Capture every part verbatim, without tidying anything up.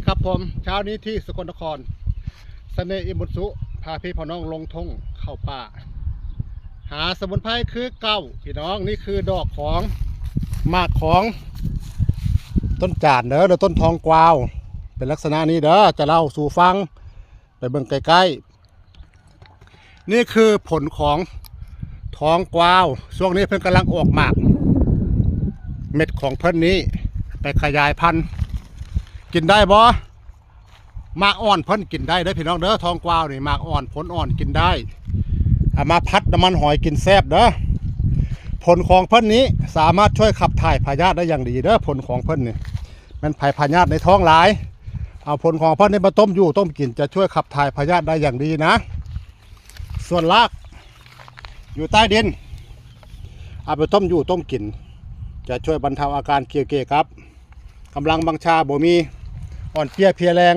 ครับผม เช้านี้ที่สกลนคร เสน่ห์อิมบุญสุ พาพี่พาน้องลงท่งเข้าป่า หาสมุนไพรคือเก่า พี่น้อง นี่คือดอกของ หมากของ ต้นจานเด้อ หรือต้นทองกวาว เป็นลักษณะนี้เด้อ จะเล่าสู่ฟัง ไปเบิ่งใกล้ๆ นี่คือผลของทองกวาว ช่วงนี้เพิ่นกำลังออกหมาก เม็ดของเพิ่นนี้ ไปขยายพันธุ์ กินได้บ่ หมากอ่อนเพิ่นกินได้เด้อพี่น้องเด้อ ทองกวาวนี่ หมากอ่อน ผลอ่อนกินได้ เอามาผัดน้ำมันหอยกินแซ่บเด้อ ผลของเพิ่นนี้สามารถช่วยขับถ่ายพยาธิได้อย่างดีเด้อ ผลของเพิ่นนี่ แม่นไผพยาธิในท้องหลาย เอาผลของเพิ่นนี่มาต้มอยู่ต้มกิน จะช่วยขับถ่ายพยาธิได้อย่างดีนะ ส่วนราก อยู่ใต้ดิน เอาไปต้มอยู่ต้มกิน จะช่วยบรรเทาอาการเกี่ยวกับกำลังบังชาบ่มี อ่อนเพลียเพลียแรง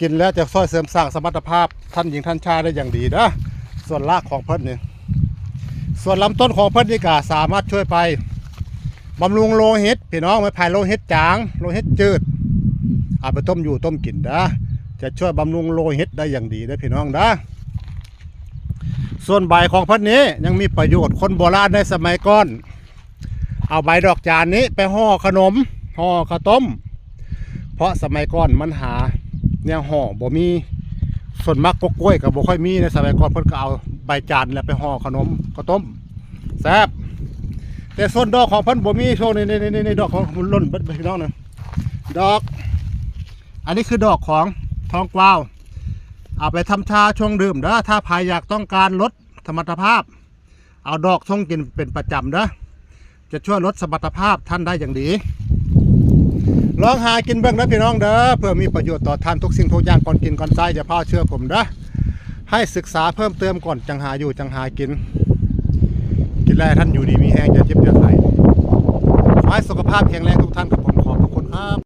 กินแล้วจะช่วยเสริมสร้างสมรรถภาพท่านหญิงท่านชายได้อย่างดีเด้อ ส่วนรากของเพิ่นนี่ ส่วนลำต้นของเพิ่นนี่ก็สามารถช่วยไปบำรุงโลหิต พี่น้อง ไม่ไผโลหิตจาง โลหิตจืด เอาไปต้มอยู่ต้มกินเด้อ จะช่วยบำรุงโลหิตได้อย่างดีเด้อพี่น้องเด้อ ส่วนใบของเพิ่นนี้ยังมีประโยชน์ คนโบราณในสมัยก่อน เอาใบดอกจานนี้ไปห่อขนม ห่อข้าวต้ม เพราะสมัยก่อนมันหาแนวห่อบ่มี ส่วนมากกกกล้วยก็บ่ค่อยมี ในสมัยก่อนเพิ่นก็เอาใบจานแล้วไปห่อขนมข้าวต้ม แซ่บ แต่ส่วนดอกของเพิ่นบ่มี ช่วงนี้ นี่ นี่ นี่ ดอกของมันหล่นเบิดพี่น้องนะ ดอก อันนี้คือดอกของทองกวาว เอาไปทำชาชงดื่มเด้อ ถ้าใผอยากต้องการลดสมรรถภาพ เอาดอกชงกินเป็นประจำเด้อ จะช่วยลดสมรรถภาพท่านได้อย่างดี ลองหากินเบิ่งเด้อพี่น้องเด้อ เพื่อมีประโยชน์ต่อท่านทุกสิ่งทุกอย่าง ก่อนกินก่อนใช้ อย่าพลาดเชื่อผมเด้อ ให้ศึกษาเพิ่มเติมก่อนจังหาอยู่จังหากิน กินแล้วให้ท่านอยู่ดีมีแฮง อย่าเจ็บอย่าไข้ ขอให้สุขภาพแข็งแรงทุกท่านครับผม ขอบพระคุณครับ